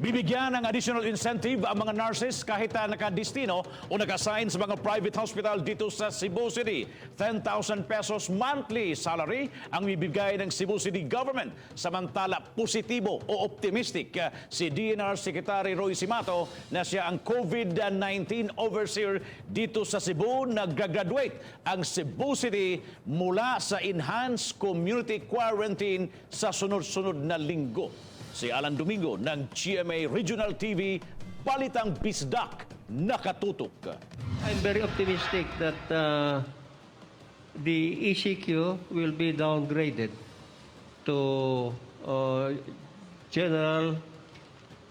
Bibigyan ng additional incentive ang mga nurses kahit nakadestino o naka-assign sa mga private hospital dito sa Cebu City. ₱10,000 monthly salary ang bibigay ng Cebu City Government. Samantala, positibo o optimistic si DENR Secretary Roy Cimatu na siya ang COVID-19 overseer dito sa Cebu. Nag-graduate ang Cebu City mula sa enhanced community quarantine sa sunod-sunod na linggo. Si Alan Domingo ng GMA Regional TV, Balitang Bisdak, nakatutok. I'm very optimistic that the ECQ will be downgraded to general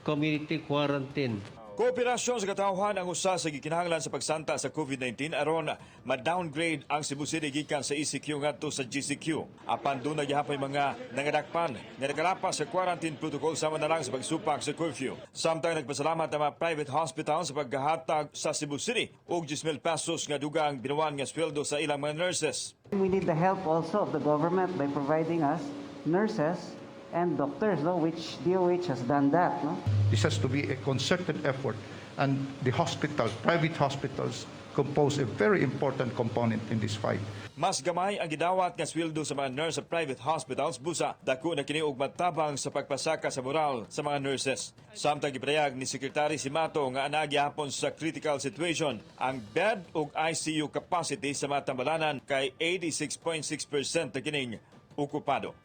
community quarantine. Kooperasyon sa katawhan ang usa sa gikinahanglan sa pagsanta sa COVID-19 aron ma-downgrade ang Cebu City gikan sa ECQ ngadto sa GCQ. Apan duna gihapon mga nangadakpan nga nakalapas sa quarantine protocol sama na lang sa pagsupak sa curfew. Samtang nagpasalamat ang mga private hospital sa paggahatag sa Cebu City og ₱10,000 nga dugang binuan nga sweldo sa ilang mga nurses. We need the help also of the government by providing us nurses and doctors, no, which DOH has done that. No? This has to be a concerted effort, and the hospitals, private hospitals, compose a very important component in this fight. Mas gamay ang gidawat nga sweldo sa mga nurse sa private hospitals busa dako na kini og matabang sa pagpasaka sa moral sa mga nurses. Samtang gipadayag ni Secretary Cimatu nga anaa gihapon sa critical situation ang bed ug ICU capacity sa mga tambalanan kay 86.6% na kining okupado.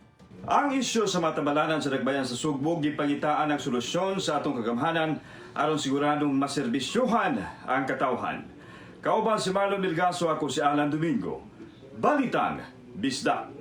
Ang isyu sa mga tambalanan sa Dakbayan sa Sugbo gipangitaan ang solusyon sa atong kagamhanan aron siguradong maserbisyuhan ang katawhan. Kauban si Marlon Milgaso, ako si Alan Domingo. Balitang Bisdak.